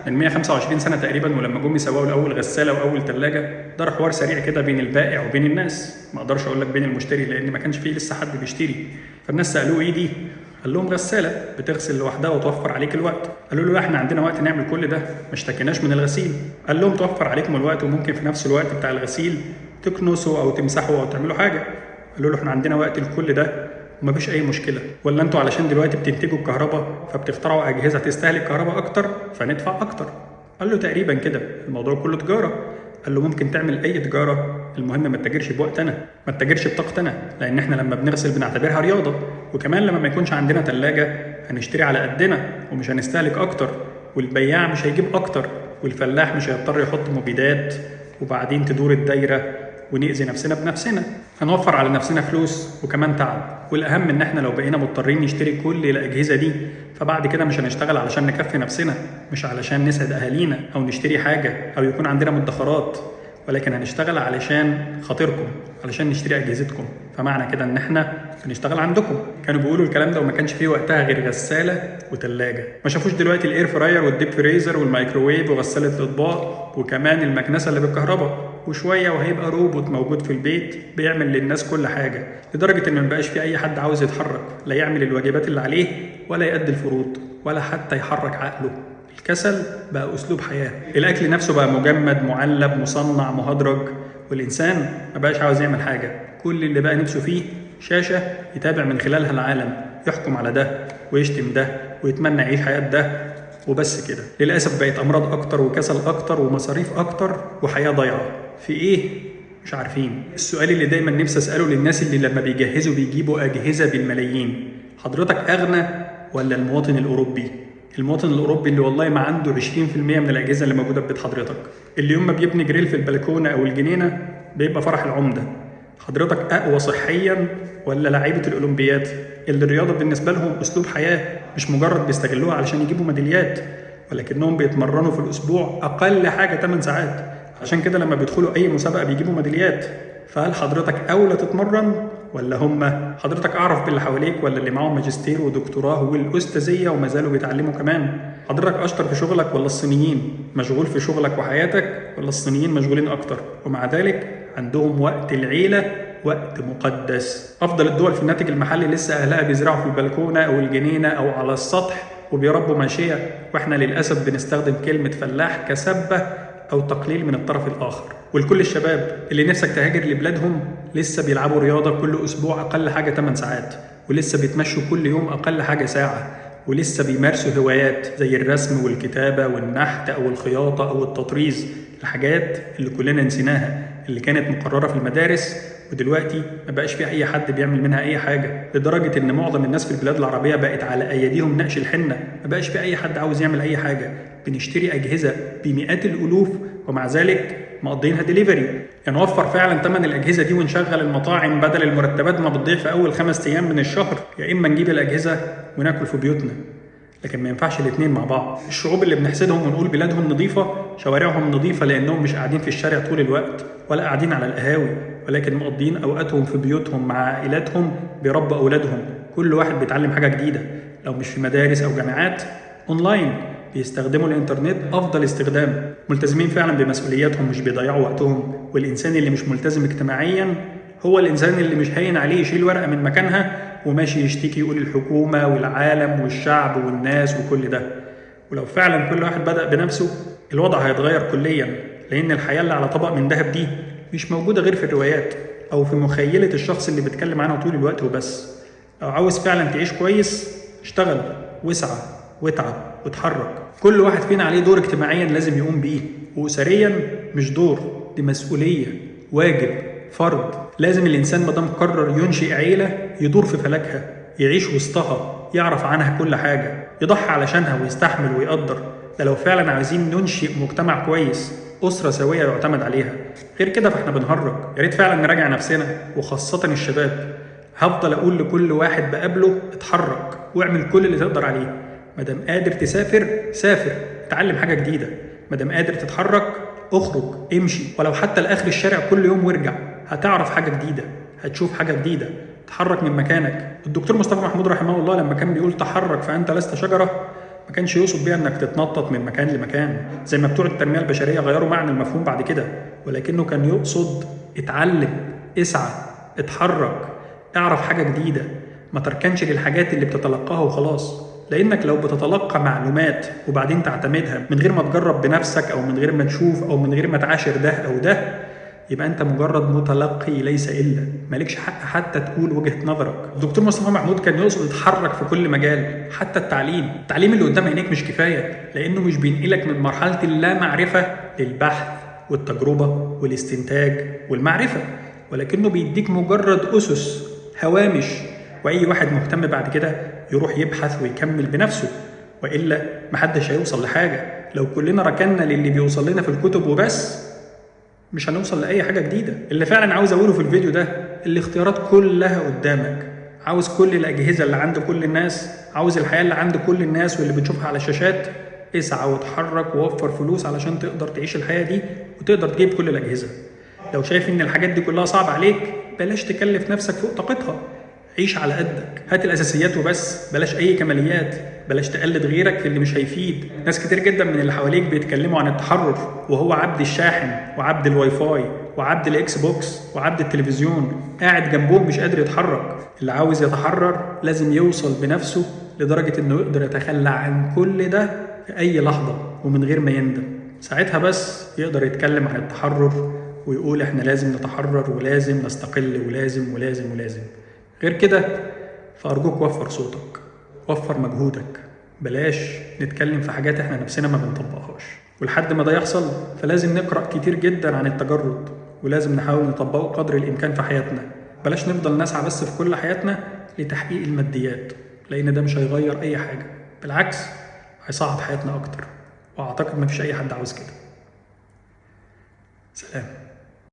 من 125 سنة تقريبا، ولما جم يسوقوا الاول غسالة واول ثلاجه دار حوار سريع كده بين البائع وبين الناس، ما اقدرش اقول لك بين المشتري لان ما كانش فيه لسه حد بيشتري. فالناس سالوه ايه دي؟ قال لهم غسالة بتغسل لوحدها وتوفر عليك الوقت. قالوا له لا احنا عندنا وقت نعمل كل ده، ما اشتكيناش من الغسيل. قال لهم توفر عليكم الوقت وممكن في نفس الوقت بتاع الغسيل تكنسوا او تمسحوا او تعملوا حاجة. قالوا له احنا عندنا وقت لكل ده ومفيش اي مشكلة، ولا انتوا علشان دلوقتي بتنتجوا الكهرباء فبتخترعوا اجهزة تستهلك كهرباء اكتر فندفع اكتر؟ قال له تقريبا كده، الموضوع كله تجارة. قال له ممكن تعمل اي تجارة، المهم ما تتاجرش بوقتنا، ما تتاجرش بطاقتنا، لان احنا لما بنغسل بنعتبرها رياضة، وكمان لما ما يكونش عندنا ثلاجه هنشتري على قدنا ومش هنستهلك اكتر، والبياع مش هيجيب اكتر، والفلاح مش هيضطر يحط مبيدات، وبعدين تدور الدايرة ونأذي نفسنا بنفسنا. هنوفر على نفسنا فلوس وكمان تعب، والاهم ان احنا لو بقينا مضطرين نشتري كل الاجهزة دي فبعد كده مش هنشتغل علشان نكفي نفسنا، مش علشان نسعد اهالينا او نشتري حاجة او يكون عندنا مدخرات، ولكن هنشتغل علشان خاطركم، علشان نشتري اجهزتكم. فمعنى كده ان احنا بنشتغل عندكم. كانوا بيقولوا الكلام ده وما كانش فيه وقتها غير غسالة وثلاجه. ما شافوش دلوقتي ال air fryer وال deep freezer والمايكروويف وغساله الاطباق وكمان المكنسة اللي بالكهرباء، وشوية وهيبقى روبوت موجود في البيت بيعمل للناس كل حاجة، لدرجة ان مبقاش في اي حد عاوز يتحرك، لا يعمل الواجبات اللي عليه ولا يؤدي الفروض ولا حتى يحرك عقله. الكسل بقى اسلوب حياة. الاكل نفسه بقى مجمد معلب مصنع مهدرج، والانسان ما بقاش عاوز يعمل حاجة. كل اللي بقى نفسه فيه شاشة يتابع من خلالها العالم، يحكم على ده ويشتم ده ويتمنى يعيش حياة ده وبس كده. للاسف بقت امراض اكتر وكسل اكتر ومصاريف اكتر وحياه ضايعة في ايه مش عارفين. السؤال اللي دايما نفسي اساله للناس اللي لما بيجهزوا بيجيبوا اجهزة بالملايين، حضرتك اغنى ولا المواطن الاوروبي؟ المواطن الاوروبي اللي والله ما عنده 20% من الاجهزة اللي موجودة في بيت حضرتك، اللي يوم ما بيبني جريل في البلكونه او الجنينة بيبقى فرح العمدة. حضرتك اقوى صحيا ولا لعيبة الاولمبياد اللي الرياضة بالنسبة لهم اسلوب حياة، مش مجرد بيستغلوها علشان يجيبوا ميداليات، ولكنهم بيتمرنوا في الاسبوع اقل حاجة 8 ساعات، عشان كده لما بيدخلوا اي مسابقة بيجيبوا ميداليات. فهل حضرتك اولى تتمرن ولا هم؟ حضرتك اعرف باللي حواليك ولا اللي معاهم ماجستير ودكتوراه والاستاذيه وما زالوا بيتعلموا كمان؟ حضرتك اشطر في شغلك ولا الصينيين؟ مشغول في شغلك وحياتك ولا الصينيين مشغولين اكتر؟ ومع ذلك عندهم وقت العيلة وقت مقدس. افضل الدول في الناتج المحلي لسه اهلها بيزرعوا في البلكونه او الجنينة او على السطح وبيربوا ماشية، واحنا للاسف بنستخدم كلمة فلاح كسبه او تقليل من الطرف الاخر. ولكل الشباب اللي نفسك تهاجر لبلادهم لسه بيلعبوا رياضة كل اسبوع اقل حاجة 8 ساعات، ولسه بيتمشوا كل يوم اقل حاجة ساعة، ولسه بيمارسوا هوايات زي الرسم والكتابة والنحت او الخياطة او التطريز، الحاجات اللي كلنا نسيناها اللي كانت مقررة في المدارس ودلوقتي ما بقاش في اي حد بيعمل منها اي حاجة، لدرجة ان معظم الناس في البلاد العربية بقت على ايديهم نقش الحنة، ما بقاش في اي حد عاوز يعمل اي حاجة. بنشتري اجهزة بمئات الالوف ومع ذلك مقضينها ديليفري. يعني نوفر فعلا ثمن الاجهزة دي ونشغل المطاعم بدل المرتبات ما بتضيع في اول 5 ايام من الشهر، يا اما نجيب الاجهزة وناكل في بيوتنا، لكن ما ينفعش الاثنين مع بعض. الشعوب اللي بنحسدهم ونقول بلادهم نظيفة، شوارعهم نظيفة، لانهم مش قاعدين في الشارع طول الوقت ولا قاعدين على القهاوي، ولكن مقضيين اوقاتهم في بيوتهم مع عائلاتهم، بيربوا اولادهم، كل واحد بيتعلم حاجة جديدة، لو مش في مدارس او جامعات اونلاين، بيستخدموا الانترنت افضل استخدام، ملتزمين فعلا بمسؤولياتهم، مش بيضيعوا وقتهم. والانسان اللي مش ملتزم اجتماعيا هو الانسان اللي مش هين عليه يشيل ورقة من مكانها وماشي يشتكي يقول الحكومة والعالم والشعب والناس وكل ده. ولو فعلا كل واحد بدأ بنفسه الوضع هيتغير كليا، لان الحياة اللي على طبق من ذهب دي مش موجودة غير في الروايات او في مخيلة الشخص اللي بيتكلم عنها طول الوقت وبس. لو عاوز فعلا تعيش كويس اشتغل واسعى واتعب واتحرك. كل واحد فينا عليه دور اجتماعيا لازم يقوم بيه، واسريا مش دور، دي مسؤولية، واجب، فرض. لازم الانسان ما دام قرر ينشئ عيله يدور في فلكها، يعيش وسطها، يعرف عنها كل حاجة، يضحي علشانها ويستحمل ويقدر. ده لو فعلا عايزين ننشئ مجتمع كويس، اسره سويه يعتمد عليها. غير كده فاحنا بنهرج. يا ريت فعلا نراجع نفسنا، وخاصة الشباب. هفضل اقول لكل واحد بقابله اتحرك واعمل كل اللي تقدر عليه. ما دام قادر تسافر سافر، اتعلم حاجة جديدة. ما دام قادر تتحرك اخرج، امشي، ولو حتى لاخر الشارع كل يوم وارجع، هتعرف حاجة جديدة، هتشوف حاجة جديدة، تحرك من مكانك. الدكتور مصطفى محمود رحمه الله لما كان بيقول تحرك فانت لست شجرة، ما كانش يقصد بيها انك تتنطط من مكان لمكان زي ما بتوع التنمية البشرية غيروا معنى المفهوم بعد كده، ولكنه كان يقصد اتعلم، اسعى، اتحرك، اعرف حاجة جديدة، ما تركنش للحاجات اللي بتتلقاها وخلاص. لانك لو بتتلقى معلومات وبعدين تعتمدها من غير ما تجرب بنفسك او من غير ما تشوف او من غير ما تعاشر ده او ده، يبقى انت مجرد متلقي ليس الا، مالكش حق حتى تقول وجهة نظرك. الدكتور مصطفى محمود كان يقصد يتحرك في كل مجال، حتى التعليم. التعليم اللي قدام عينيك مش كفاية، لانه مش بينقلك من مرحلة اللامعرفة للبحث والتجربة والاستنتاج والمعرفة، ولكنه بيديك مجرد أسس، هوامش، وأي واحد مهتم بعد كده يروح يبحث ويكمل بنفسه، وإلا محدش هيوصل لحاجة. لو كلنا ركنا للي بيوصل لنا في الكتب وبس، مش هنوصل لأي حاجة جديدة. اللي فعلا عاوز أقوله في الفيديو ده، الاختيارات كلها قدامك. عاوز كل الأجهزة اللي عند كل الناس، عاوز الحياة اللي عند كل الناس واللي بتشوفها على الشاشات، اسعى واتحرك ووفر فلوس علشان تقدر تعيش الحياة دي وتقدر تجيب كل الأجهزة. لو شايف إن الحاجات دي كلها صعبة عليك، بلاش تكلف نفسك فوق طاقتها، عيش على قدك، هات الأساسيات وبس، بلاش أي كماليات، بلاش تقلد غيرك في اللي مش هيفيد. ناس كتير جدا من اللي حواليك بيتكلموا عن التحرر وهو عبد الشاحن وعبد الواي فاي وعبد ال Xbox وعبد التلفزيون، قاعد جنبهم مش قادر يتحرك. اللي عاوز يتحرر لازم يوصل بنفسه لدرجة إنه يقدر يتخلى عن كل ده في أي لحظة ومن غير ما يندم. ساعتها بس يقدر يتكلم عن التحرر ويقول إحنا لازم نتحرر ولازم نستقل ولازم ولازم ولازم. غير كده فأرجوك وفر صوتك، وفر مجهودك، بلاش نتكلم في حاجات احنا نفسنا ما بنطبقهاش. ولحد ما ده يحصل فلازم نقرأ كتير جدا عن التجرد، ولازم نحاول نطبقه قدر الإمكان في حياتنا. بلاش نفضل نسعى بس في كل حياتنا لتحقيق الماديات، لأن ده مش هيغير أي حاجة، بالعكس هيصعب حياتنا أكتر، وأعتقد مفيش أي حد عاوز كده. سلام.